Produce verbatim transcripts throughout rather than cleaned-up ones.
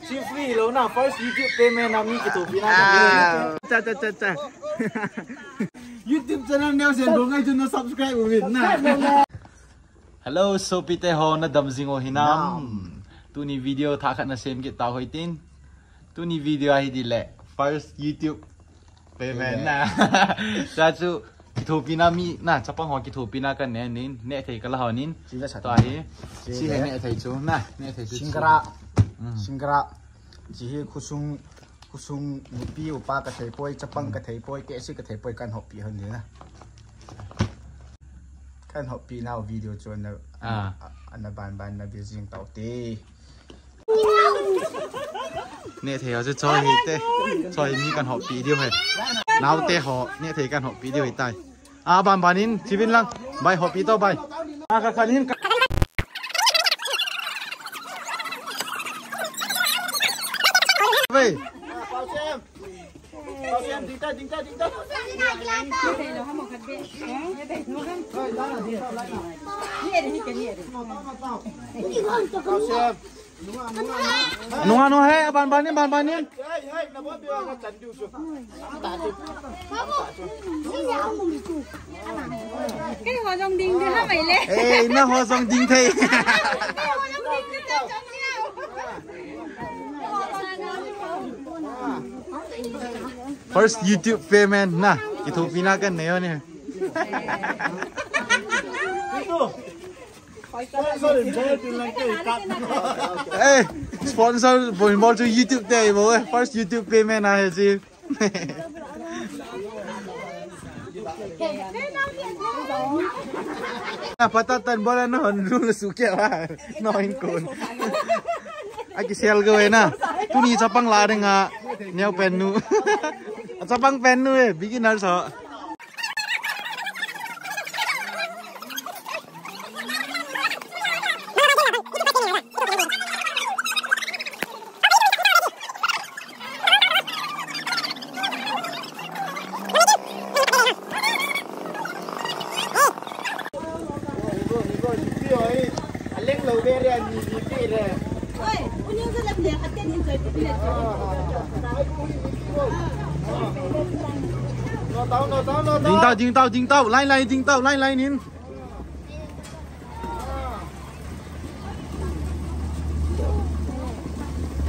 Free lo na, first YouTube payment na mi kithopi na. Ah, cha, cha, cha, cha. YouTube channel neo sen dong ai chun na subscribe uvin na. Hello, sopite ho, nadam jing u hinam? Nam. Tuni video thah khat nasem kit tau hoi tin. Tuni video ahi dile, first YouTube payment na. Cha chu, kithopina mi na, chapang ho kithopina kanei nin, neh thei kala ho nin. Chi la sa. Tua hi. Chi hi le. Neh thei chu na, neh thei chu. Singkara. Mm. Singkara. Chi hi khosung, khosung nupi upa kathei poi, chapang kathei poi, kesi kathei poi, kan hopi hon ding na. Kan hopi nau video chu ana, ah, ana ban ban na busy tau te. Neh thei ho chu choi hi te. Choi hi mi kan hopi diu he. Naote ho, neh thei kan hopi diu he tai. A ban ban in, chivin lang. Bai hopi to bai. A ka khan in ka. Bai. Nunga no he, ban ban in, ban ban in. Kei ho jong ding thei ha mai le. Eh, na ho jong ding thei. Kei ho jong ding thei jong ni. First YouTube payment na. Kithopina kanei u ni. Eh, sponsor bol bol chu YouTube te bol, eh. First YouTube payment ahi ji. Patatan bol na hon lu su ke wa. No in kun. Aki sel go na. Tuni chapang la ding a. Neo pen nu. Chapang pen nu eh, beginner so. Ding tau, ding tau, ding tau, line, line, ding tau, line, line in.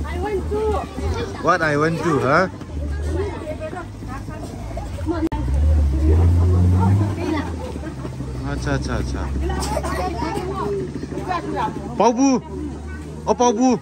I want to. What I want to, huh? Acha, acha, acha. Paobu. Oh, Paobu.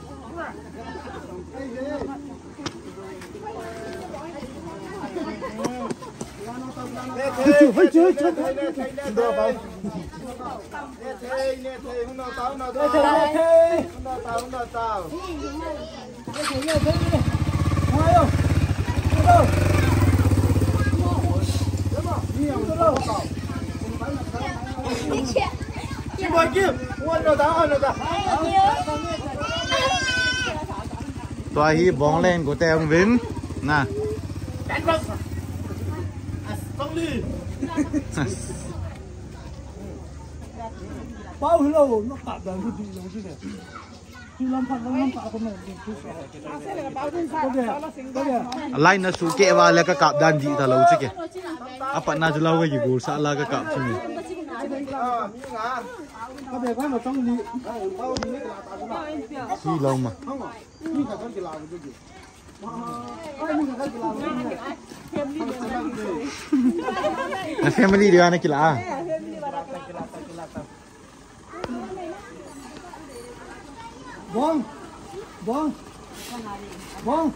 Tua hi bong len ko te ong vin na. Pau hello, no ka da hu di lo di le. Line na su ke va le ka kap dan di ta lo che ke. Apa na ju lo ka ji bol sa la ka kap che ni. Si lo ma. Na family dia na kila. Bong. Bong. Bong.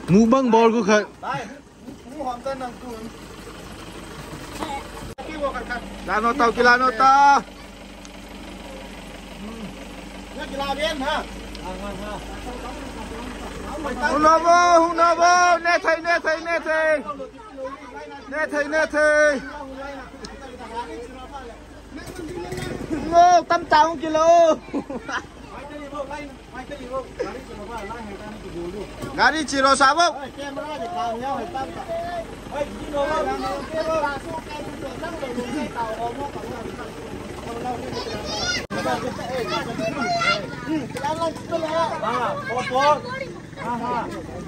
Mukbang bol ko khat. Kila no tau, kila no ta. Hung no bo, hung no bo, ne thei, ne thei, ne thei. Ne thei, ne thei. Ngo, tam tang kilo. Gari chiro sa bo.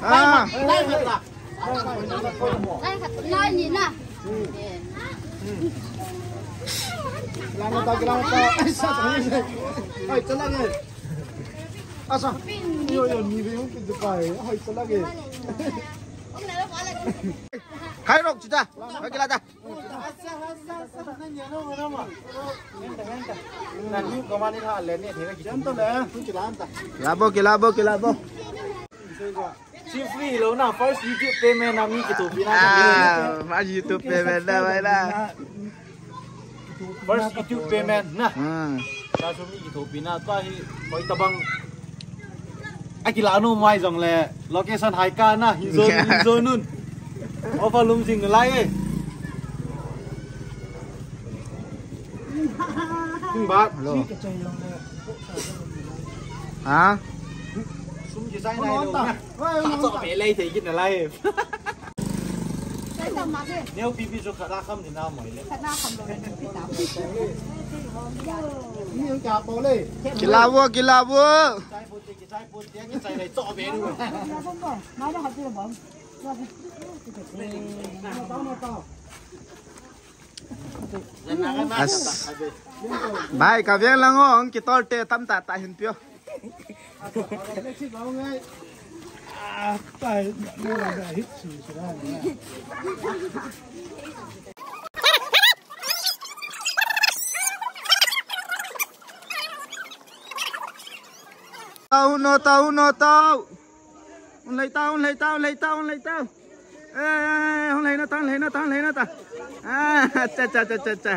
Ah. Lai khat, lai ni na. Kilana ta, kilana ta. Ai, sa, sa, ai, sa lagi. Asa. Yo, yo, ni ve hung pi de pai. Ai, sa lagi. Khai rok chita. Kila ta. Labo, kilabo, kilabo. Si free lo na, first YouTube payment na mi kitopi na. Ah, first YouTube payment na, bai na. First YouTube payment na. Hmm. Sa su mi kitopi na, tua hi, koi tabang. Akila nu mai jong le, location hai ka na, hin zo, hin zo nun. Offer lum jing lai e. Kung ba? Hello. Ha? Sum ki sai nai lo na. Ka to be lai thei kin na lai. Neo pipi jo khara kham ni na moi le. Khara kham lo ni pi ta. Ni ka po le. Kila vo, kila vo. Sai po te ki sai po te ki sai lai to be lu. As. Bai, ka veng lang o, ang kitol te tam ta ta hin pio. Tau, no, tau, no, tau. Un lei ta, un lei ta, un lei ta, un lei ta. Eh, eh, eh, un lei na ta, un lei na ta, un lei na ta. Ah, cha, cha, cha, cha, cha.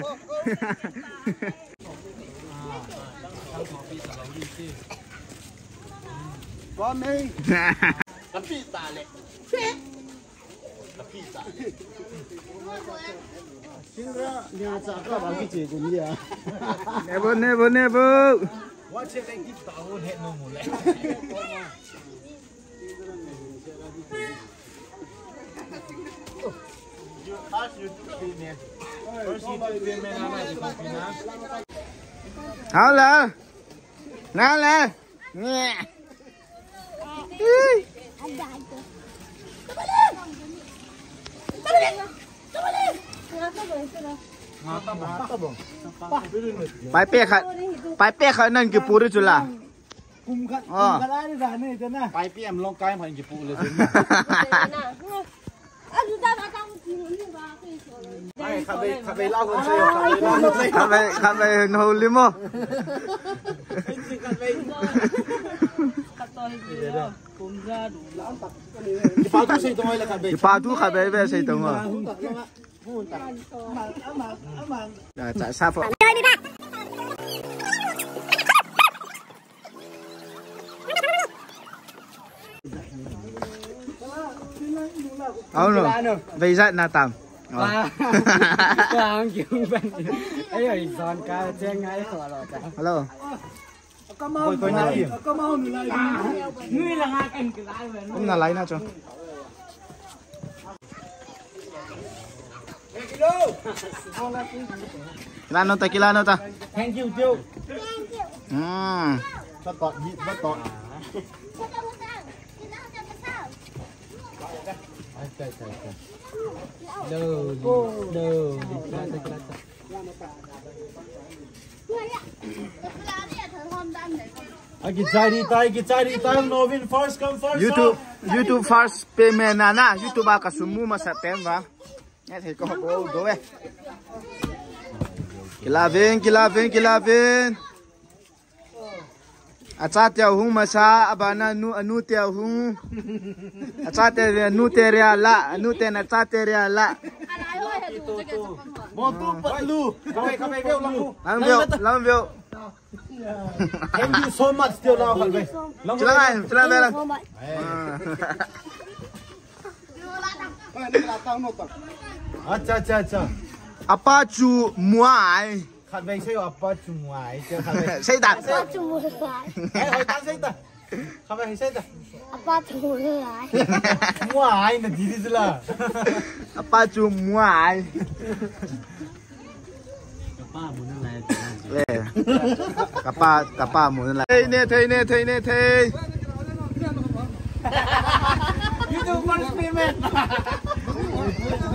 Bom ei. Kapi ta le. Kapi ta le. Singra, nya cha ka ba ki che gun ya. Nebo, nebo, nebo. Wa che le ki ta ho he no mo le. Hala. Nala. Nye. Pai pe khat, pai pe khat nan ki puri chula. Kum khat, kum khat a ni da ni da na. Pai pi em long kai hoi ki pu le. Ai, khatvei, khatvei la hon sei, khatvei la hon sei. Khatvei, khatvei no limo. Khatvei. Khatvei. Kipa tu sei tong oi la khatvei. Kipa tu khatvei ve sei tong oi. Cha, cha, sa pho. Au no. Veijat na tam. Au. Wa. Wa ang kiung ban. Ayo, i zon ka cheng ai ko lo ta. Hello. Koi, koi na i. Nui la nga kan ke lai wen. Kum na lai na cho. Kila nota, kila nota. Thank you, tio. Hmm. Ba to, ba to. Acha, acha, acha. Lo, lo, lo. Aki chari tai, ki chari tai, no win first come first serve. YouTube, YouTube first payment na na, YouTube a ka sum mu masa pen va. Nge thei ko bo do e. Kila ven, kila ven, kila ven. Acha te hung masa, abana nu, anu te hung. Acha te, anu te ria la, anu te na cha te ria la. Mo tu patlu. Khatvei, khatvei veu lang. Lang veu, lang veu. Thank you so much, tio la khatvei. Lang. Chilang ai, chilang ai lang. Acha, acha, acha. Apa chu muai. Khatvei sei apa chu muai. Khatvei. Sei ta. Apa chu muai. Eh, hoi ta sei ta. Khatvei sei ta. Apa chu muai. Muai na di di la. Apa chu muai. Apa mu na lai ta. Eh. Kapa, kapa mo na la. Thei ne, thei ne, thei ne, thei. YouTube first payment.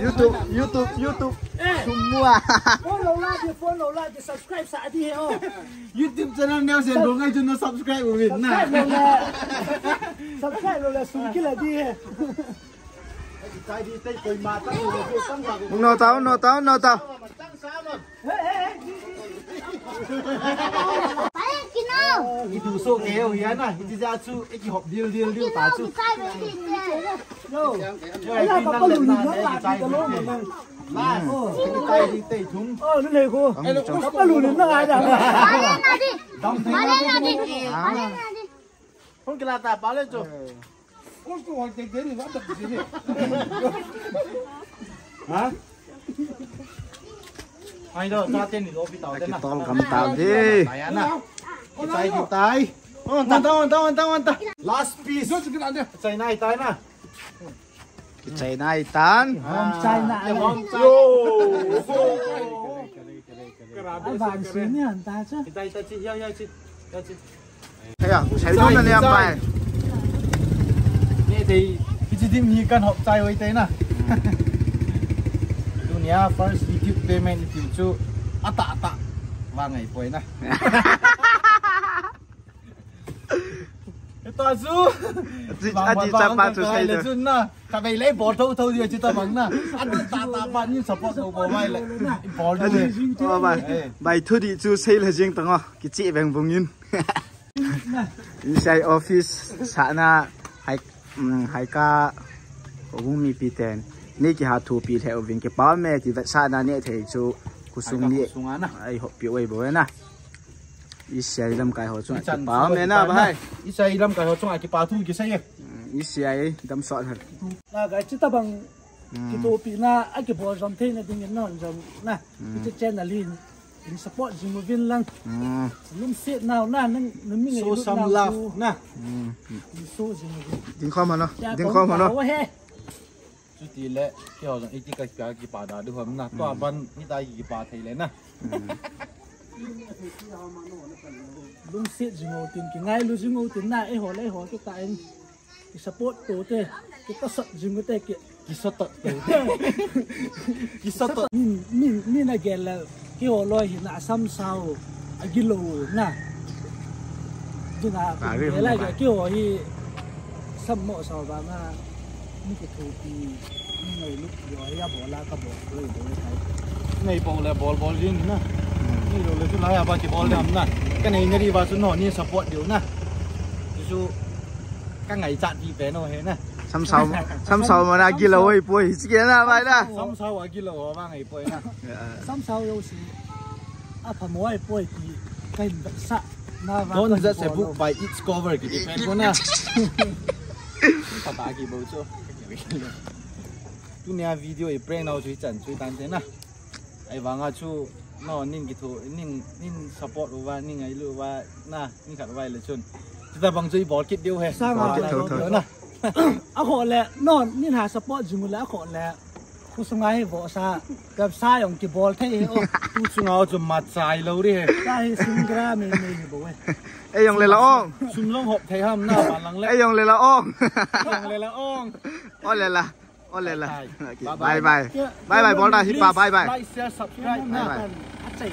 YouTube, YouTube, YouTube. Eh. Semua. Phone lo la di, phone lo la di, subscribe sa di he o. YouTube channel neo se lo ngai chu na subscribe u vin na. Subscribe lo la. Subscribe lo la, sum kila di he. No tao, no tao, no tao. Itu so ke o ya na, itu ja chu, iki hop dil dil dil ta chu. Yo, ya ka palu ni na la ki ka lo mo na. Mas, iki tai di tai thum. Oh, ni le ko. Ka palu ni na ai da. Dam thei na. Hung kila ta pa le chu. Ha? Ai do, sa ten ni do pi tao ten na. Kitol gam tao di. Tai na. Kitai, kitai. On ta, on ta, on ta, on ta. Last piece. Kitai na, tai na. Kichai nai tan. Hom chai na. Yo. Advance ni han ta cha. Ita, ita, chi, ya, ya, chi. Ya, chi. Kaya, sai don na niam pai. Ni dei, kichi dim ni kan hop chai oi tai na. Tunia first YouTube payment itu chu ata ata. Wa ngai poi na. Ito azu. Aji, aji chapa chu sai le chun na. Ka bei le bol tho tho dia chu ta bang na. Atu ta ta ba ni support ko ko mai le. Bol tho le. Bai thu di chu sei le jing tang o. Kichi beng bung in. Inside office sa na hai, hai ka hung mi pi ten. Ni ki ha thu pi le o ving ki pa me ki vet sa na ni thei chu kusung ni. Ai hop pi oi bo na. Isai lamkai ho chunga kipa me na ba hai. Isai lamkai ho chunga kipa thu kisei e. Isai dam sot han. Na ga chi ta bang kitopi na a kibol jom thei na ding in non jom na. Kichi channel hin. In support jing uvin lang. Lum sit now na nang nang mi ngai. Show some love na. Show jing uvin. Ding khom hano. Ding khom hano. Chuti le, keiho jong iti ka kipa da du ham na. Tua ban, hita kipa thei le na. Lungset jing u tin, kingailu jing u tin na, eiho le eiho kita in. Ki support to te, ki ta sat jing u te, ki, ki sat to te. Ki sat to. Min, min, min a gel le. Keiho loi hi na a samsau, a gilou na. Duna, ka ri kei lai ka keiho hi sammo sau vanga, mi kithopi, mi ngailut, yo ya bola ka bol, loi bol kai. Nei bol le bol bol jin na. Nei lo le tu lai a ba kibol le am na. Ka nei na ri ba su no ni support diu na. Su ka ngaichat di pe no he na. Samsau, samsau mana gilou oi poi, chi ke na bai na. Samsau a gilou ho ba ngai poi na. Samsau yo si. A pha mo ai poi ti. Ka hin sa. Na ba. Don't judge a book by its cover, kiti pen ko na. Pha ta ki bo chu. Tunia video i prank nau chu i chan chu tan te na. Ahivanga chu, no, nin kitho, nin, nin support uva, nin ngailu uva, na, nin khat uva le chun. Chuta bang chu i bol kit diu he. Bol kit thotho na. A kho le, no, nin ha support jing u le, a kho le. Khu sunga hi vo sa, gap sa jong kibol thei he o. Tu sunga chu ma chai lo ri he. Sa hi singra me me hi bo he. Ei jong le la ong. Sum long hop thei ham na, ba lang le. Ei jong le la ong. Jong le la ong. O le la. O le la. Bye bye. Bye bye. Bye bye, bol da, hipa, bye bye. Like, share, subscribe. Bye bye.